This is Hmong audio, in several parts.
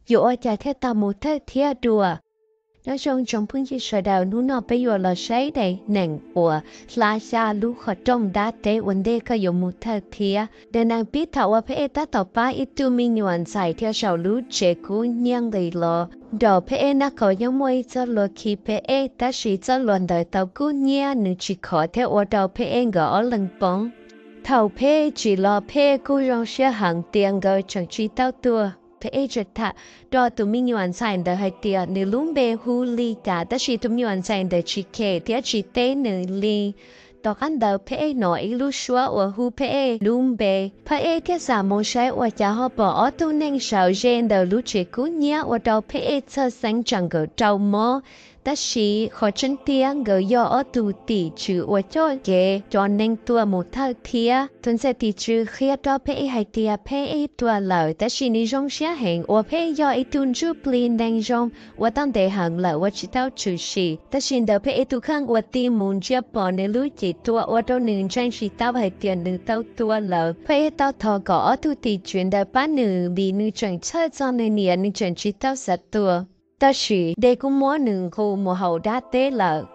yuav ua cas thiaj tau mus thawj thiab dua. Nyob zoo tsoom phooj ywg sawv daws, hnub no peb yuav los saib daim neeg uas hla xya lub qhov rooj dab teb ua ntej koj yuav mus thawj thiab. Daim neeg pib thaum uas Pheb Ej tab tom pab ib tug me nyuam ntxhais thiab zaum lub tsev kub hnyiab nqis los nraum Pheb Ej na qhov yeej muaj ib txoj lua khi Pheb Ej, tab sis txoj lua ntawd tau kub hnyiab, nws tsis khov thiab ua rau Pheb Ej nkawd ob leeg poob. Thaum Pheb Ej tsim los, Pheb Ej kuj zoo siab heev tias nkawd tseem tsis tau tuag. Pheb Ej tseem tham rau tus me nyuam ntxhais ntawd hais tias nws lub npe hu li cas, tab sis tus me nyuam ntxhais ntawd tsis khes thiab tsis teb nws li. Tom qab ntawd Pheb Ej hnov ib lub suab uas hu Pheb Ej lub npe. Pheb Ej thiaj xav mus saib ua cas ho pom ob tug neeg sawv ze ntawm lub tsev kub hnyiab ua rau Pheb Ej txhawj xeeb tsam nkawd raug mob. Tab sis qhov tseeb tiag nkawd yog ob tug tim tswv uas coj kev cov neeg tuag mus thawj thiab. Tus ntxhais tim tswv qhia rau Pheb Ej hais tias Pheb Ej tuag lawm, tab sis nws zoo siab heev uas Pheb Ej yog ib tug ntsuj plig neeg zoo uas tau ntev heev lawm uas tsis tau tshwm sim. Tab sis ntawm Pheb Ej tus kheej uas tig mus ntsia pom nws lub cev tuag ua rau nws ntseeg tsis tau hais tias nws tau tuag lawm. Pheb Ej tau thov kom ob tug tim tswv ntawd pab nws vim nws tseem txhawj txog nws niam, nws tseem tsis tau xav tuag. Tab sis dej kuj muab nws nqus mus hauv dab teb lawm.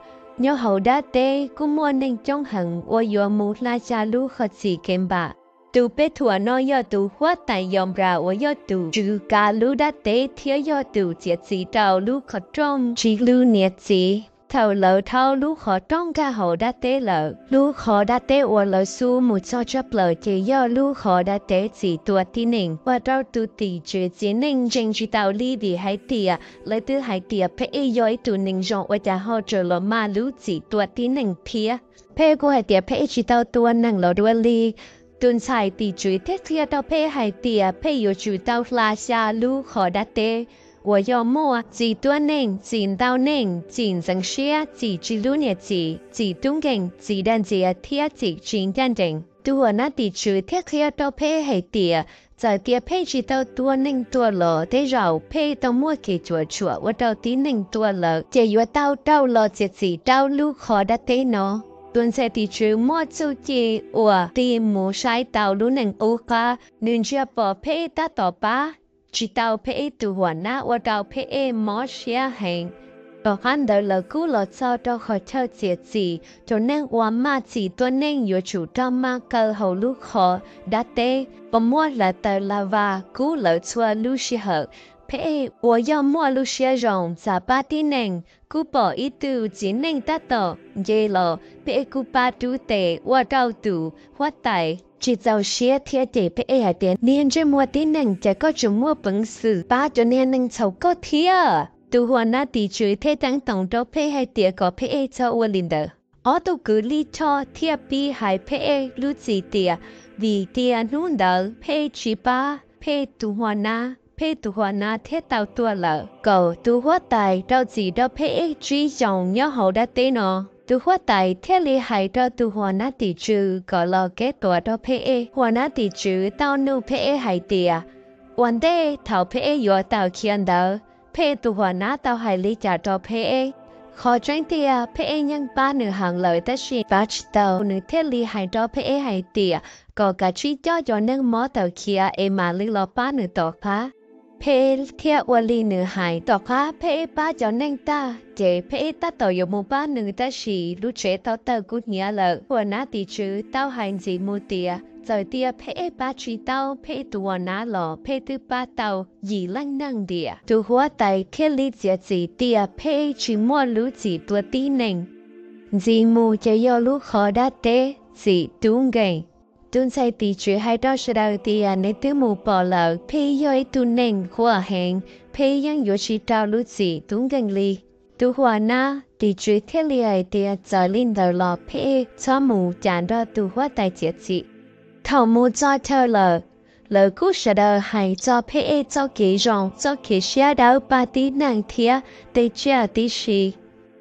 Nyob hauv dab teb kuj muaj neeg coob heev uas yuav mus hla xya lub qhov txim kev npam. Tus peb thuam no yog tus huab tais Yos Nplas uas yog tus tswv kav lub dab teb thiab yog tus txiav txim rau lub qhov rooj tsis hlub niam txiv. Thaum lawv dhau lub qhov rooj nkag hauv dab teb lawm, lub qhov dab teb uas lawv xub mus txog tshaj plaws ces yog lub qhov dab teb txim tua tib neeg. Ua rau tus tim tswv txiv neej ntseeg tsis tau li vim hais tias lawv twb hais tias Pheb Ej yog ib tug neeg zoo ua cas ho tseem los maj lub txim tua tib neeg thiab. Pheb Ej kuj hais tias Pheb Ej tsis tau tua neeg los dua li. Tus ntxhais tim tswv thiaj qhia rau Pheb Ej hais tias Pheb Ej yuav tsum tau hla xya lub qhov dab teb uas yog muaj txim tua neeg, txim ntaus neeg, txim ntxeev siab, txim tsis hlub niam txiv, txim tub nkeeg, txim dag ntxias thiab txim tsis ncaj ncees. Tus huam nab tim tswv thiaj qhia rau Pheb Ej hais tias txawm tias Pheb Ej tsis tau tua neeg tuag los tej zaum Pheb Ej tau muaj kev cuam tshuam ua rau tib neeg tuag lawm, ces yuav tau rau los txiav txim rau lub qhov dab teb no. Tus ntxhais tim tswv muaj txuj ci uas tig mus saib tau lub neej qub qab, nws ntsia pom Pheb Ej tab tom pab tsis tau Pheb Ej tus huam nab ua rau Pheb Ej mob siab heev. Tom qab ntawd lawv kuj los txog rau qhov chaw txiav txim, cov neeg uas maj txim tua neeg yuav tsum raug maj kaw hauv lub qhov dab teb uas muaj hlav taws las vas kub lawv txhua lub sij hawm. Pheb Ej uas yog muaj lub siab zoo xav pab tib neeg, kuj pom ib tug txiv neej tab tom nce los, Pheb Ej kuj pab rub tes ua rau tus huab tais tsis txaus siab thiab cem Pheb Ej hais tias niag ntsej muag tib neeg, cas koj tseem muaj peev xwm pab cov niag neeg txhaum koj thiab. Tus huam nab tim tswv thiaj ceeb toom rau Pheb Ej hais tias kom Pheb Ej txhob ua li ntawd. Ob tug kwv Lij Choj thiaj pib hais Pheb Ej lub txim tias vim tias hnub ntawd Pheb Ej tsis pab Pheb Ej tus huam nab, Pheb Ej tus huam nab thiaj tau tuag lawm. Kaum, tus huab tais rau txim rau Pheb Ej tsib xyoos nyob hauv dab teb no. Tus huab tais thiaj li hais rau tus huam nab tim tswv kom los keb tuas rau Pheb Ej. Huam nab tim tswv tau nug Pheb Ej hais tias ua ntej thaum Pheb Ej yuav tawm khiav ntawd, Pheb Ej tus huam nab tau hais li cas rau Pheb Ej. Qhov tseeb tiag Pheb Ej yeej pab nws heev lawm tab sis pab tsis tau, nws thiaj li hais rau Pheb Ej hais tias kom kav tsij coj cov neeg mob tawm khiav es mam li los pab nws tom qab. Pheb Ej thiaj ua li nws hais. Tom qab Pheb Ej pab cov neeg tag ces Pheb Ej tab tom yuav mus pab nws tab sis lub tsev tau tawg kub hnyiab lawm. Huam nab tim tswv tau hais ntxiv mus tias txawm tias Pheb Ej pab tsis tau Pheb Ej tus huam nab los Pheb Ej twb pab tau yim leej neeg tiam. Tus huab tais thiaj li txiav txim tias Pheb Ej tsis muaj lub txim tua tib neeg. Ntxiv mus ces yog lub qhov dab teb txim tub nkeeg. Tus ntxhais tim tswv hais rau sawv daws tias nws twb mus pom lawm, Pheb Ej yog ib tug neeg quaj heev, Pheb Ej yeej yuav tsis rau lub txim tub nkeeg li. Tus huam nab tim tswv thiaj li hais tias txawm li ntawd los Pheb Ej txhob mus cas nrog tus huab tais txiav txim. Thaum mus txog chaw lawm, lawv kuj sawv daws hais txog Pheb Ej txoj kev zoo, txoj kev siab dawb pab tib neeg thiab tej tsiaj tib si.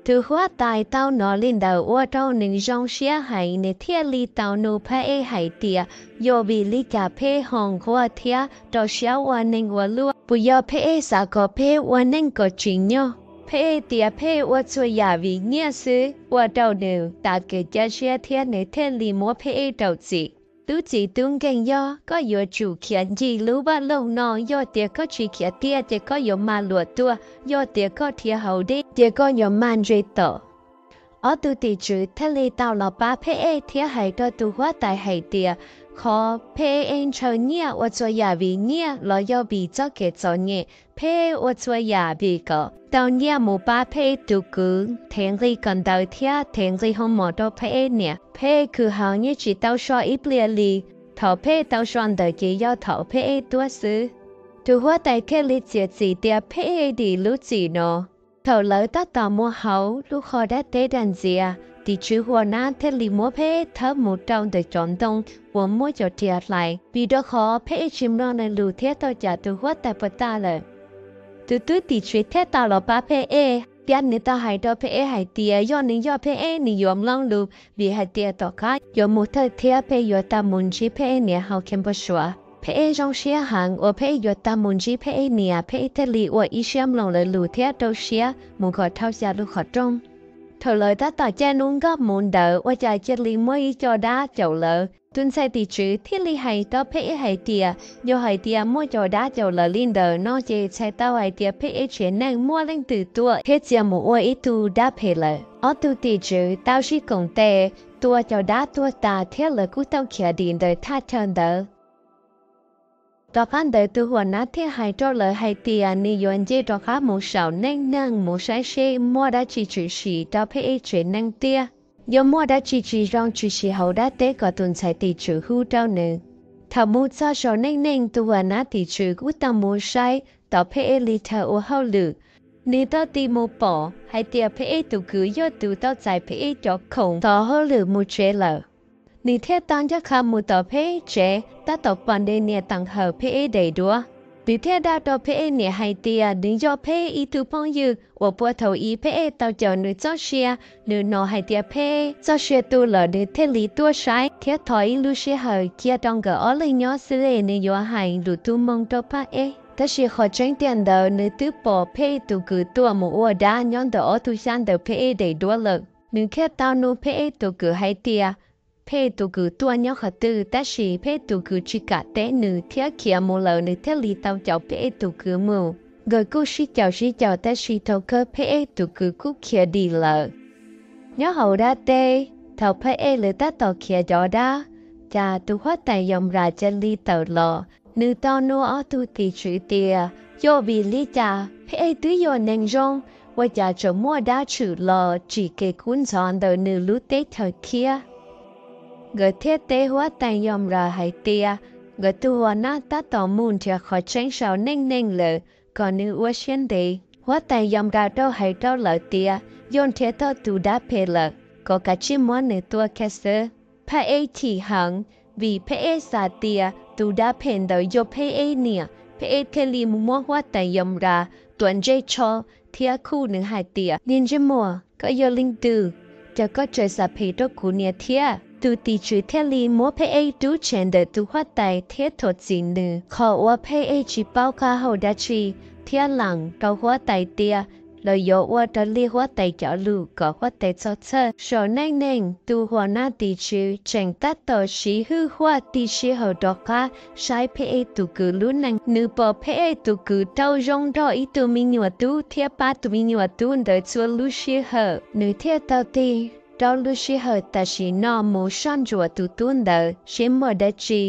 Tus huab tais tau hnov li ntawd ua rau nws zoo siab heev, nws thiaj li tau nug Pheb Ej hais tias yog vim li cas Pheb Ej ho nquag thiab rau siab ua neeg ua luaj? Puas yog Pheb Ej xav kom Pheb Ej ua neeg kom tsim nyog? Pheb Ej tias Pheb Ej ua txhua yam vim nyiaj xwb, ua rau nws tas kev cia siab thiab nws thiaj li muab Pheb Ej rau txim. Tub txim tub nkeeg, yog koj yuav tsum khiav ncig lub vaj loog no, yog tias koj tsis khiav tiag ces koj yuav mag luam tuag, yog tias koj dhia hauv dej ces koj yuav mag ntse tom. Ob tug tim tswv thiaj li tau los pab Pheb Ej thiab hais rau tus huab tais hais tias, qhov Pheb Ej ntshaw nyiaj ua txhua yam vim nyiaj los yog vim txoj kev txom nyem? Pheb Ej ua txhua yam vim kom tau nyiaj mus pab Pheb Ej tus kwv thev nqi kawm ntawv thiab thev nqi hoo mom rau Pheb Ej niam. Pheb Ej kwv Hawv yeej tsis tau so ib pliag li, thaum Pheb Ej tau so ntawd ces yog thaum Pheb Ej tuag xwb. Tus huab tais thiaj li txiav txim tias Pheb Ej dim lub txim no. Thaum lawv tab tom mus hauv lub qhov dab teb dag ntxias, tim tswv Huas Nab thiaj li muab Pheb Ej thawb mus rau ntawm cov ntoo uas muab cov riam hlais, vim rau qhov Pheb Ej tsis mloog nws lus thiab tau cam tus huab tais puas tag lawm. Tus tub tim tswv thiaj tau los pab Pheb Ej, thiab nws tau hais rau Pheb Ej hais tias yog nws yog Pheb Ej nws yuav mloog lus, vim hais tias tom qab yuav mus thawj thiab Pheb Ej yuav tau mus ntsib Pheb Ej niam hauv Khe Npau Suav. Pheb Ej zoo siab heev uas Pheb Ej yuav tau mus ntsib Pheb Ej niam, Pheb Ej thiaj li ua ib siab mloog lawv lus thiab rau siab mus kom dhau xya lub qhov rooj. Thaum lawv tab tom caij lub nkoj mus ntawd ua cas cia li muaj ib co dab caum lawv. Tus ntxhais tim tswv thiaj li hais rau Pheb Ej hais tias yog hais tias muaj cov dab caum lawv li ntawd no ces txhais tau hais tias Pheb Ej tsev neeg muaj leej twg tuaj thiab txia mus ua ib tug dab phem lawm. Ob tug tim tswv tau sib koom tes tua cov dab tuag tas thiab lawv kuj tau khiav dim ntawm thaj chaw ntawd. Tom qab ntawd tus Huas Nab thiaj hais rau lawv hais tias nws yuav nce rov qab mus saum neej neeg mus saib seb muaj dab tsi tshwm sim rau Pheb Ej tsev neeg tiag. Yog muaj dab tsi tsis zoo tshwm sim hauv dab teb kom tus ntxhais tim tswv hu rau nws. Thaum mus txog saum neej neeg tus Huas Nab tim tswv kuj tau mus saib tom Pheb Ej li chaw ua hauj lwm. Nws tau tig mus pom hais tias Pheb Ej tus kwv yog tus tau txais Pheb Ej cov khoom tom hauj lwm mus tsev lawm. Nws thiaj tau ncaj qha mus tom Pheb Ej tsev tab tom pom nws niam teem hawm Pheb Ej daim duab. Nws thiaj dag rau Pheb Ej niam hais tias nws yog Pheb Ej ib tug phooj ywg uas puag thaum ub Pheb Ej tau caum nws txoj sia. Nws hnov hais tias Pheb Ej txoj sia tu lawm nws thiaj li tuaj saib thiab thov ib lub sij hawm cia rau nkawd ob leeg nyob xwb es nws yuav hais lus tu moo rau Pheb Ej. Tab sis qhov tseeb tiag ntawd nws twb pom Pheb Ej tus kwv tuaj mus ua dab nyob ntawm ob tug xyab ntawm Pheb Ej daim duab lawm. Nws thiaj tau nug Pheb Ej tus kwv hais tias Pheb Ej tus kwv tuaj nyob qhov twg, tab sis Pheb Ej tus kwv tsis kam teb nws thiab khiav mus lawm, nws thiaj li tau caum Pheb Ej tus kwv mus. Nkawd kuj sib caum sib caum tab sis thaum kawg Pheb Ej tus kwv kuj khiav dim lawm. Nyob hauv dab teb, thaum Pheb Ej lawv tab tom khiav cov dab, cas tus huab tais Yos Ras cia li tawm los. Nws tau nug ob tug tim tswv tias yog vim li cas Pheb Ej twb yog neeg zoo, ua cas tseem muaj dab tshwm los tsim kev kub ntxhov ntawm nws lub teb chaws thiab. Nkawd thiaj teb huab tais Yos Ras hais tias nkawd tus Huas Nab tab tom mus nrhiav qhov tseeb saum neej neeg lawm, kom nws ua siab ntev. Huab tais Yos Ras tau hais rau lawv tias yog nrhiav tau tus dab phem lawm, kom kav tsij muab nws tua kiag xwb. Pheb Ej chim heev, vim Pheb Ej xav tias tus dab phem ntawd yog Pheb Ej niam, Pheb Ej thiaj li muab huab tais Yos Ras tuav ntsej tsho thiab khuj nws hais tias, niag ntsej muag, koj yog leej twg, cas koj tseem xav phem rau kuv niam thiab? Tus tim tswv thiaj li muab Pheb Ej rub tshem ntawm tus huab tais thiab thov txim nws. Qhov uas Pheb Ej tsis paub qab hau dab tsi thiab lees rau huab tais tias lawv yuav ua raws li huab tais cov lus kom huab tais txhob txhawj. Saum neej neeg, tus Huas Nab tim tswv tseem tab tom siv hwj huaj tig sij hawm rov qab saib Pheb Ej tus kwv lub neej. Nws pom Pheb Ej tus kwv raug zoo nrog ib tug me nyuam tub thiab pab tus me nyuam tub ntawd txhua lub sij hawm. Nws thiaj tau tig rau lub sij hawm tam sim no mus soj ntsuam tus tub ntawd seb muaj dab tsi,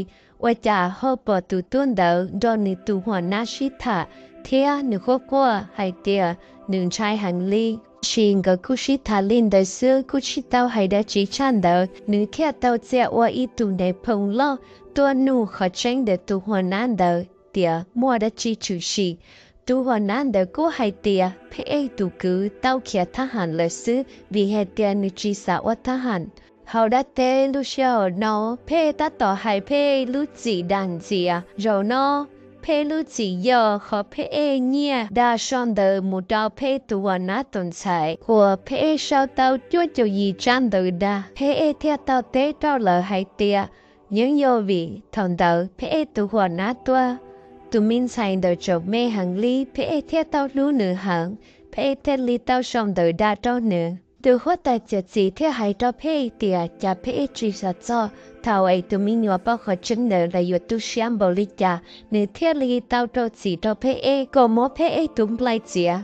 ua cas ho pom tus tub ntawd nrog nws tus Huas Nab sib tham, thiab nws quaj quaj hais tias nws ntshai heev li. Tab sis nkawd kuj sib tham li ntawd xwb kuj tsis tau hais dab tsi tshaj ntawd. Nws thiaj tau txia ua ib tug nais phoo loj tuaj nug qhov tseeb ntawm tus Huas Nab ntawd tias muaj dab tsi tshwm sim. Tus Huas Nab ntawd kuj hais tias Pheb Ej tus kwv tau khiav thab ham lawm xwb, vim hais tias nws tsis xav ua thab ham. Hauv dab teb lub sij hawm no, Pheb Ej tab tom hais Pheb Ej lub txim dag ntxias. Zaum no, Pheb Ej lub txim yog qhov Pheb Ej nyiag dag sau ntawv mus rau Pheb Ej tus Huas Nab tus ntxhais uas Pheb Ej sau tau cuaj caum yim tsab ntawv dag. Pheb Ej thiaj tau teb rau lawv hais tias yeej yog vim thaum ntawd Pheb Ej tus Huas Nab tuag, tus me ntxhais ntawd tseem me heev li, Pheb Ej thiaj tau hlub nws heev, Pheb Ej thiaj li tau sau ntawv dag rau nws. Tus huab tais txiav txim thiaj hais rau Pheb Ej tias cas Pheb Ej tsis xav txog Thaum es tus me nyuam paub qhov tseeb ntawd lawv yuav tu siab npaum li cas, nws thiaj li tau rau txim rau Phab Ej kom muab Phab Ej tus nplaig txiav.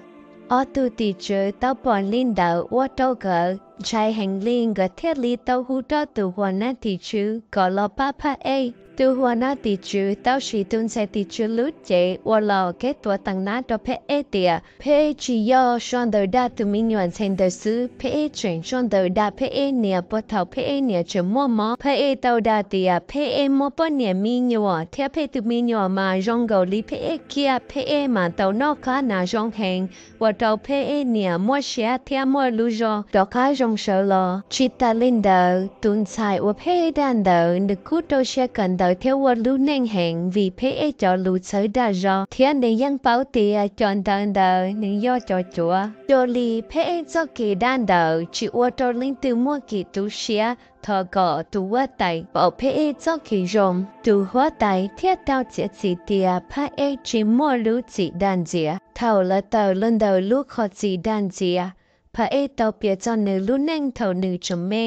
Ob tug tim tswv tau pom li ntawd ua rau nkawd ntshai heev li, nkawd thiaj li tau hu rau tus huas nab tim tswv kom los pab Phab Ej. Tus huas nab tim tswv tau siv tus ntxhais tim tswv lub cev ua los kev tuav teev nab rau Phab Ej tias Phab Ej tsis yog soj ntawd dag tus me nyuam ntxhais ntawd xwb, Phab Ej tseem soj ntawd dag Phab Ej niam puag thaum Phab Ej niam tseem muaj mob. Phab Ej tau dag tias Phab Ej muaj poj niam me nyuam thiab Phab Ej tus me nyuam mas zoo nkaus li Phab Ej kiag, Phab Ej mas tau noj qab hnav zoo heev, ua rau Phab Ej niam muaj siab thiab muaj lub zog rov qab zoo sawv los. Tsis tas li ntawd, tus ntxhais uas Phab Ej dag ntawd nws kuj rau siab kawm ntawv thiab ua lub neej heev vim Phab Ej cov lus txhawb dag zog, thiab nws yeej paub tias cov ntawv ntawd nws yog cov cuav. Cuag li Phab Ej txoj kev dag ntawd tsis ua rau leej twg muaj kev tu siab, thov kom tus huab tais pom Phab Ej txoj kev zoo. Tus huab tais thiaj tau txiav txim tias Phab Ej tsis muaj lub txim dag ntxias. Thaum lawv tawm los ntawm lub qhov txim dag ntxias, Phab Ej tau piav txog nws lub neej thaum nws tseem me,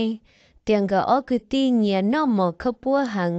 tias nkawd ob kwv tij nyias noj mov khaub puab heev,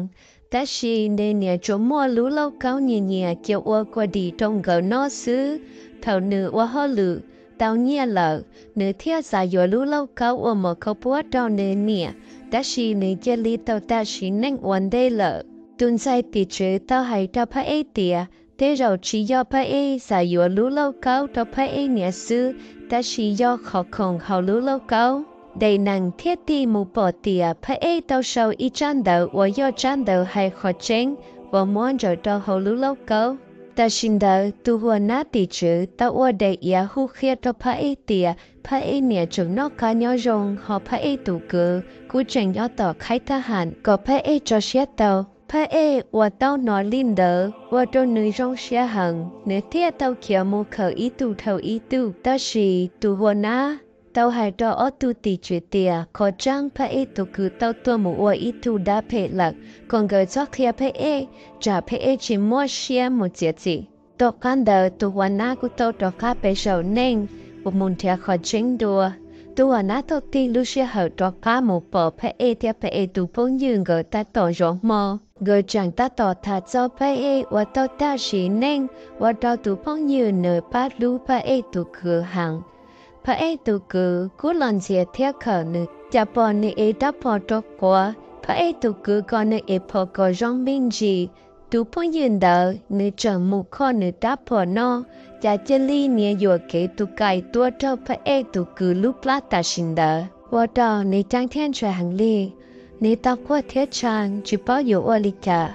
tab sis nws niam tsuas muaj lub lauj kaub nyias nyias cia ua kua dis rau nkawd noj xwb. Thaum nws ua hauj lwm tau nyiaj lawm, nws thiaj xav yuav lub lauj kaub ua mov khaub puab rau nws niam, tab sis nws cia li tau tag sim neej ua ntej lawm. Tus ntxhais tim tswv tau hais rau Phab Ej tias tej zaum tsis yog Phab Ej xav yuav lub lauj kaub rau Phab Ej niam xwb, tab sis yog qhov khoom hauv lub lauj kaub. Daim nees thiaj tig mus pom tias Phab Ej tau sau ib tsab ntawv uas yog tsab ntawv hais qhov tseeb uas muab ntsaws rau hauv lub lauj kaub. Tam sim ntawd tus huas nab tim tswv tau ua daim iav hu qhia rau Phab Ej tias Phab Ej niam tseem noj qab nyob zoo, ho Phab Ej tus kwv kuj tseem nyob tom khaib thab ham kom Phab Ej tso siab tau. Phab Ej uas tau hnov li ntawd ua rau nws zoo siab heev, nws thiaj tau khiav mus khawm ib tug dhau ib tug. Tab sis tus huas nab tau hais rau ob tug tim tswv tias qhov tseeb Phab Ej tus kwv tau tuaj mus ua ib tug dab phem lawm, kom nkawd txhob qhia Phab Ej, tsam Phab Ej tsis muaj siab mus txiav txim. Tom qab ntawd tus huas nab kuj tau rov qab pem zaum neej uas mus nrhiav qhov tseeb dua. Tus huas nab tau tig lub sij hawm rov qab mus pom Phab Ej thiab Phab Ej tus phooj ywg nkawd tab tom zov hmo. Nkawd tseem tab tom tham txog Phab Ej uas tau tag sim neej, ua rau tus phooj ywg nws pab hlub Phab Ej tus kwv heev. Phab Ej tus kwv kuj los ntxias thiab khawm nws, cas pom nws ev rab phom rau quav. Phab Ej tus kwv kom nws ev phom kom zoo me ntsis. Tus phooj ywg ntawd nws tseem mus kho nws rab phom noj, cas cia li nias yuam kev tus kais tuaj raug Phab Ej tus kwv lub plab tam sim ntawd, ua rau nws ceeb thiab ntshai heev li. Nws tau quaj thiab tshee tsis paub yuav ua li cas.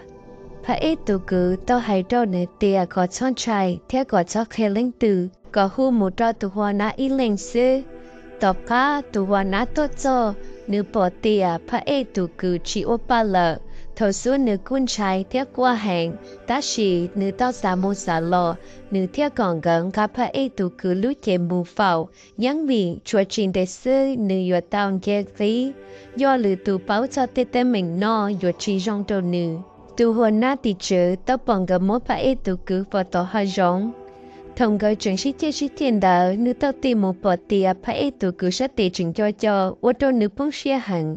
Phab Ej tus kwv tau hais rau nws tias kom txhob ntshai thiab kom txhob qhia leej twg, kom hu mus rau tus huas nab ib leeg xwb. Tom qab tus huas nab tuaj txog, nws pom tias Phab Ej tus kwv tsis ua pa lawm. Thaum xub nws kuj ntshai thiab quaj heev, tab sis nws tau xav mus xav los, nws thiaj kom nkawd nqa Phab Ej tus kwv lub cev mus faus, yeeb vim tshuav tsis ntev xwb nws yuav tau nce qib. Yog lwm tus paub txog tej teeb meem no yuav tsis zoo rau nws. Tus huas nab tim tswv tau pom nkawd muab Phab Ej tus kwv faus tom hav zoov. Thaum nkawd tseem sib ceg sib ceg ntawd, nws tau tig mus pom tias Phab Ej tus kwv sab tes tseem co co, ua rau nws poob siab heev,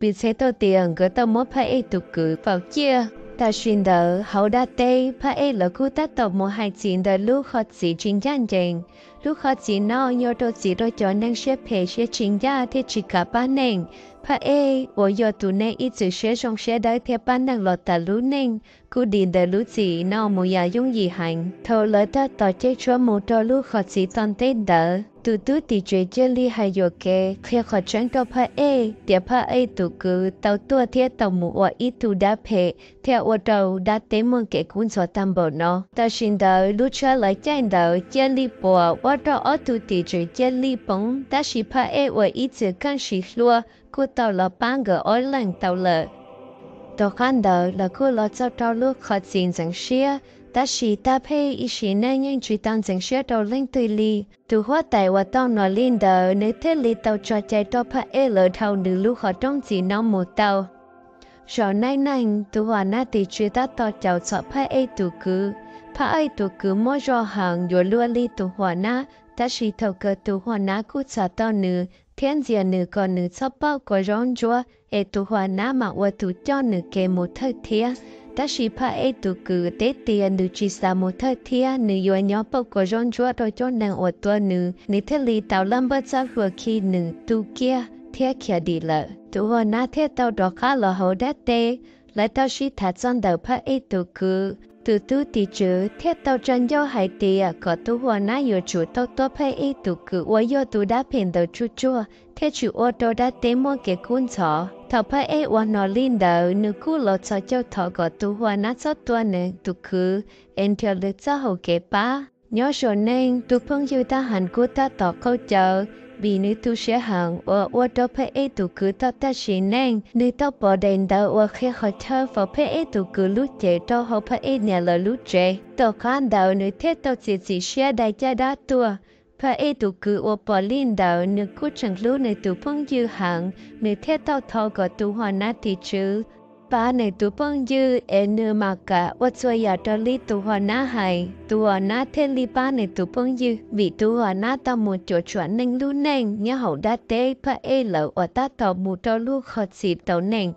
vim txhais tau tias nkawd tau muab Phab Ej tus kwv faus ciaj. Tam sim ntawd hauv dab teb Phab Ej lawv kuj tab tom mus hais txim ntawm lub qhov txim tsis ncaj ncees. Lub qhov txim no yog rau txim rau cov neeg siab phem siab tsis ncaj thiab tsis kam pab neeg. Phab Ej uas yog tus neeg ib txwm siab zoo siab dawb thiab pab neeg los tas lub neej kuj dim ntawm lub txim no mus yam yooj yim heev. Thaum lawv tab tom cev tshuaj mus rau lub qhov txim tom ntej ntawd, tus tub tim tswv cia li hais yuam kev qhia qhov tseeb rau Phab Ej tias Phab Ej tus kwv tau tuaj thiab tau mus ua ib tug dab phem thiaj ua rau dab teb muaj kev kub ntxhov tag npaum no. Tam sim ntawd lub tshab lawv caij ntawd cia li puas ua rau ob tug tim tswv cia li poob, tab sis Phab Ej uas ib txwm keej siv hlua kuj tau los pab nkawd ob leeg tau lawm. Tom qab ntawd lawv kuj los txog rau lub qhov txim ntxeev siab, tab sis Phab Ej ib sim neej yeej tsis tau ntxeev siab rau leej twg li. Tus huab tais uas tau hnov li ntawd nws thiaj li tau tso cai rau Phab Ej lawv dhau nws lub qhov rooj txim no mus tau. Zaum neej neeg tus huas nab tim tswv tab tom caum txhom Phab Ej tus kwv. Phab Ej tus kwv muaj zog heev yuav luag li tus huas nab, Tab sis thaum kawg tus huam nab kuj txhom tau nws thiab ntxias nws kom nws txhob pauj kua zaub ntsuab, es tus huam nab mam ua tus coj nws kev mus thawj thiab. Tab sis phaj ej tus kwv teb tias nws tsis xav mus thawj thiab, nws yuav nyob pauj kua zaub ntsuab rau cov neeg uas tua nws, nws thiaj li tau laj npawj txoj hlua khi nws tu kiag thiab khiav dim lawm. Tus huam nab thiaj tau rov qab los hauv dab teb. Lawv tau sib tham txog ntawm phaj ej tus kwv, tus tub tim tswv thiaj tau tsa ncauj hais tias kom tus huam nab yuav tsum tau tua phaj ej tus kwv uas yog tus dab phem ntawd tsuj tsuag thiaj tsis ua rau dab teb muaj kev kub ntxhov. Thaum phaj ej ua hnov li ntawd, nws kuj los txhos caug thov kom tus huam nab txhob tua nws tus kwv, es nrhiav lwm txoj hau kev pab. Nyob saum neej, tus phooj ywg Thaj Ham kuj tab tom qaug cawv vim nws tu siab heev uas ua rau phaj ej tus kwv tau tag sim neej. Nws tau pom daim ntawv uas qhia qhov chaw faus phaj ej tus kwv lub cev rau hauv phaj ej niam lawv lub tsev. Tom qab ntawd nws thiaj tau txiav txim siab dai caj dab tuaj. Phaj ej tus kwv uas pom li ntawd, nws kuj tseem hlub nws tus phooj ywg heev, nws thiaj tau thov kom tus huam nab tim tswv pab nws tus phooj ywg es nws mam kam ua txhua yam raws li tus huam nab hais. Tus huam nab thiaj li pab nws tus phooj ywg vim tus huam nab tau mus cuam tshuam neeg lub neej nyob hauv dab teb phaj ej lawv uas tab tom mus rau lub qhov txim tau neeg,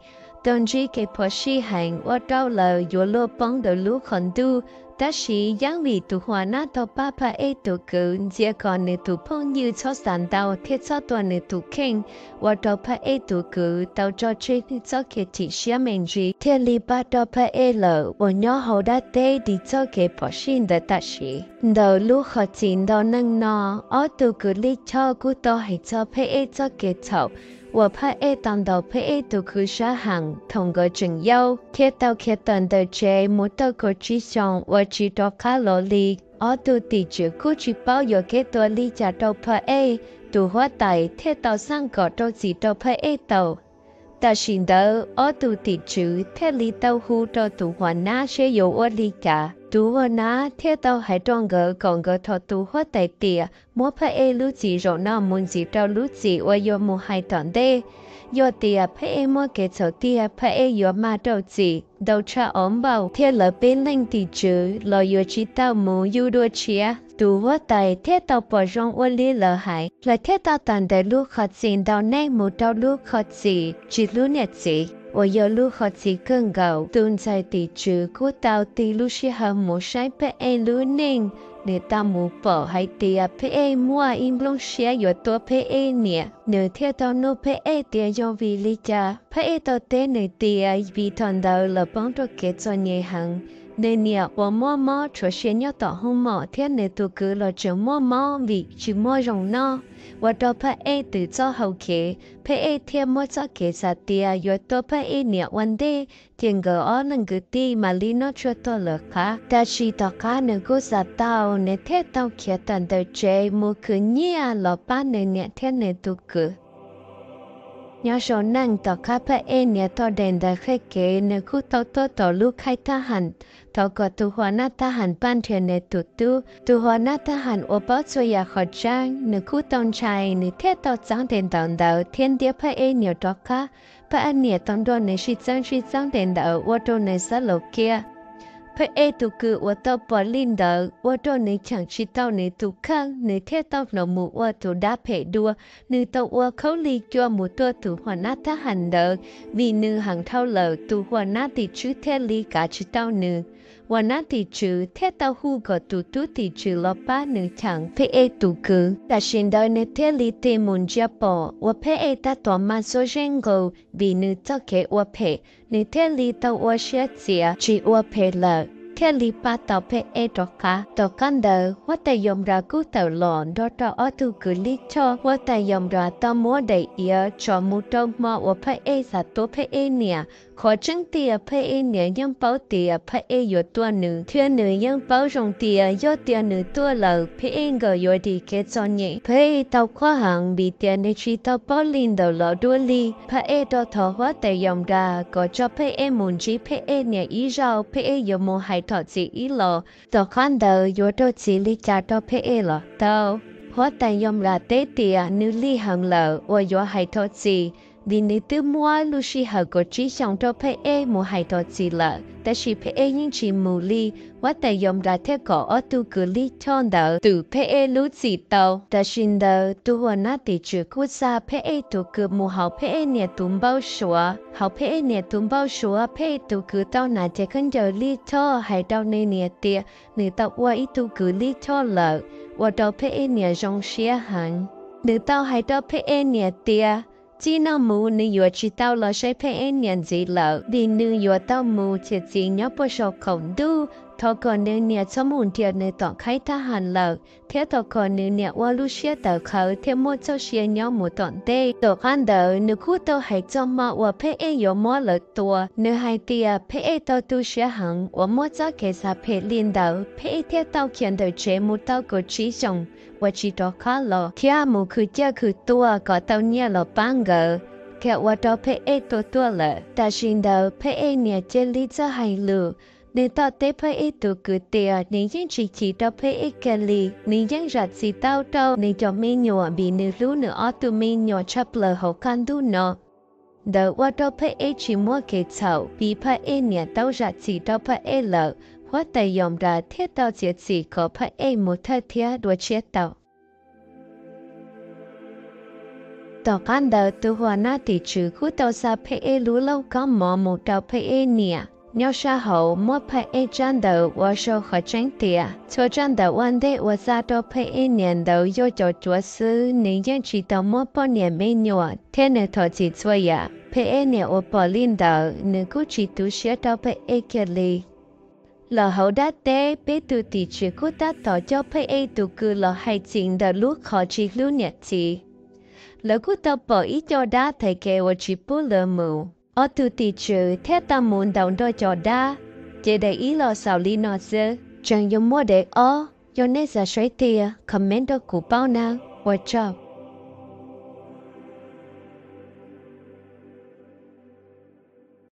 tau ntsib kev phom sij heev ua rau lawv yuav luag poob ntawm lub qhov ntuj. Tab sis yeej vim tus huam nab tau pab phaj ej tus kwv ntxias kom nws tus phooj ywg txhob xav ntau thiab txhob tua nws tus kheej, ua rau phaj ej tus kwv tau tso tseg nws txoj kev chim siab me ntsis thiaj li pab rau phaj ej lawv uas nyob hauv dab teb dim txoj kev phom sij ntawd tam sim. Ntawm lub qhov txim ntau neeg no, ob tug kws lij choj kuj tau hais txog phaj ej txoj kev txhaum uas phaj ej tau ntaus phaj ej tus kwv sab heev thaum nkawd tseem yau, thiab tau khiav tawm ntawm tsev mus tau kaum tsib xyoos uas tsis rov qab los li. Ob tug tim tswv kuj tsis paub yuav kev tua li cas rau phaj ej, tus huab tais thiaj tau xaj kom rau txim rau phaj ej tau. Tam sim ntawd ob tug tim tswv thiaj li tau hu rau tus huam nab seb yuav ua li cas. Tus huam nab thiaj tau hais rau nkawd kom nkawd thov tus huab tais tias muab phaj ej lub txim zaum no mus ntxiv rau lub txim uas yuav mus hais tom ntej. Yog tias phaj ej muaj kev txhaum tiag, phaj ej yuav mag rau txim ntau tshaj ob npaug thiab lawv peb leeg tim tswv los yuav tsis tau mus yuj dua tshiab. Tus huab tais thiaj tau pom zoo ua li lawv hais, lawv thiaj tau tawm ntawm lub qhov txim ntau neeg mus rau lub qhov txim tsis hlub niam txiv uas yog lub qhov txim kawg nkaus. Tus ntxhais tim tswv kuj tau tig lub sij hawm mus saib phaj ej lub neej, nws tau mus pom hais tias phaj ej muaj ib nplooj siab yuav tua phaj ej niam, nws thiaj tau nug phaj ej tias yog vim li cas. Phaj ej tau teb nws tias vim thaum ntawd lawv poob rau kev txom nyem heev, nws niam uas muaj mob tshuav sia nyob tom hoob mom thiab nws tus kwv los tseem muaj mob vim tsis muaj zoo noj, ua rau phaj ej twb txoj hau kev. Phaj ej thiaj muaj txoj kev xav tias yuav tua phaj ej niam ua ntej, ces nkawd ob leeg kwv tij mam li noj tshuaj tuag lawv qab. Tab sis tom qab nws kuj xav tau, nws thiaj tau khiav tawm ntawm tsev mus khwv nyiaj los pab nws niam thiab nws tus kwv. Nyob saum neej, tom qab phaj ej niam tau daim ntawv qhia kev, nws kuj tau tuaj tom lub khaij thab ham thov kom tus huam nab thab ham pab nrhiav nws tus tub. Tus huam nab thab ham uas paub txhua yam qhov tseeb, nws kuj tau ntshai, nws thiaj tau txeeb daim ntawv ntawd thiab ntiab phaj ej niam rov qab. Phaj ej niam tau nrog nws sib txeeb sib txeeb daim ntawv ua rau nws xab laus kiag. Phaj ej tus kwv uas tau pom li ntawd ua rau nws cheem tsis tau nws tus kheej, nws thiaj tau hnov mus ua tus dab phem dua. Nws tau ua khaub lig cua mus tua tus huam nab thab ham ntawd, vim nws heev dhau lawm tus huam nab tim tswv thiaj li kav tsis tau nws. Huam nab tim tswv thiaj tau hu kom tus tub tim tswv los pab nws cheem phaj ej tus kwv. Tam sim ntawd nws thiaj li tig mus ntsia pom uas phaj ej tab tom mag xuab zeb nqus vim nws txoj kev ua phem, nws thiaj li tau ua siab txias tsis ua phem lawm, thiaj li pab tau phaj ej rov qab. Tom qab ntawd huab tais Yos Nplas kuj tawm los nrog rau ob tug kws lij choj. Huab tais Yos Nplas tau muab daim iav tsom mus rau hmo uas phaj ej xav tua phaj ej niam. Qhov tseeb tiag phaj ej niam yeej paub tias phaj ej yuav tua nws, thiab nws yeej paub zoo tias yog tias nws tuaj lawm phaj ej nkawd yuav dim kev txom nyem. Phaj ej tau quaj heev vim tias nws tsis tau paub li ntawd los dua li. Phaj ej rov thov huab tais Yos Nplas kom tso phaj ej mus ntsib phaj ej niam ib zaug, phaj ej yuav mus hais thom txim ib los. Tom qab ntawd yuav rau txim li cas rau phaj ej los tau. Huab tais Yos Nplas teb tias nws lig heev lawm uas yuav hais thom txim, vim nws twb muab lub sij hawm kaum tsib xyoos rau Phab Ej mus hais rau txiv lawm, tab sis Phab Ej yeej tsis mus li. Huab tais Yos Nplas thiaj kom ob tug kws lij choj ntawd twm Phab Ej lub txim tau. Tam sim ntawd tus huas nab tim tswv kuj xa Phab Ej tus kws mus hauv Phab Ej niam tus npauj suav. Hauv Phab Ej niam tus npauj suav, Phab Ej tus kws tau hnav cev khaub ncaws lij choj hais rau nws niam tias nws tau ua ib tug kws lij choj lawm, ua rau Phab Ej niam zoo siab heev. Nws tau hais rau Phab Ej niam tias, txij no mus nws yuav tsis tau los saib Phab Ej niam ntxiv lawm, vim nws yuav tau mus txiav txim nyob puag saum qaum ntuj. Thov kom nws niam txhob mus nrhiav nws tom khaib thab ham lawm, thiab thov kom nws niam ua lub siab tawv qhawv thiab muaj txoj sia nyob mus tom ntej. Tom qab ntawd nws kuj tau hais txog hmo uas Phab Ej yuav muab lawv tua. Nws hais tias Phab Ej tau tu siab heev uas muaj txoj kev xav phem li ntawd, Phab Ej thiaj tau khiav ntawm tsev mus tau kaum tsib xyoos uas tsis rov qab los, thiab mus khwv ciaj khwv tuag kom tau nyiaj los pab nkawd, thiaj ua rau Phab Ej tuag tuaj lawm. Tam sim ntawd Phab Ej niam cia li txawj hais lus. Nws tau teb Phab Ej tus kwv tias nws yeej tsis chim rau Phab Ej kiag li, nws yeej zam txim tau rau nws cov me nyuam vim nws hlub nws ob tug me nyuam tshaj plaws hauv qab ntuj no. Ntawd ua rau Phab Ej tsis muaj kev txhaum vim Phab Ej niam tau zam txim rau Phab Ej lawm, huab tais Yos Nplas thiaj tau txiav txim kom Phab Ej mus thawj thiab dua tshiab tau. Tom qab ntawd tus huas nab tim tswv kuj tau xa Phab Ej lub lauj kaub mov mus rau Phab Ej niam. Nyob sab hauv muab Phab Ej tsab ntawv ua sau qhov tseeb tias txhua tsab ntawv ua ntej uas xa rau Phab Ej niam ntawd yog cov cuav xwb, nws yeej tsis tau muaj poj niam me nyuam, thiab nws thov txim txhua yam. Phab Ej niam uas pom li ntawd, nws kuj tsis tu siab rau Phab Ej kiag li. Los hauv dab teb, peb tus tim tswv kuj tab tom coj Phab Ej tus kws los hais txim ntawm lub qhov tsis hlub niam txiv. Lawv kuj tau pom ib co dab thaiv kev uas tsis pub lawv mus. Ob tug tim tswv thiaj tau mus ntaus nrog cov dab, ces daim ib los xaus li no xwb, tseem yuav muaj daim ob. Yog nej xav saib tiag, comment rau kuv paub nawb. Ua tsaug.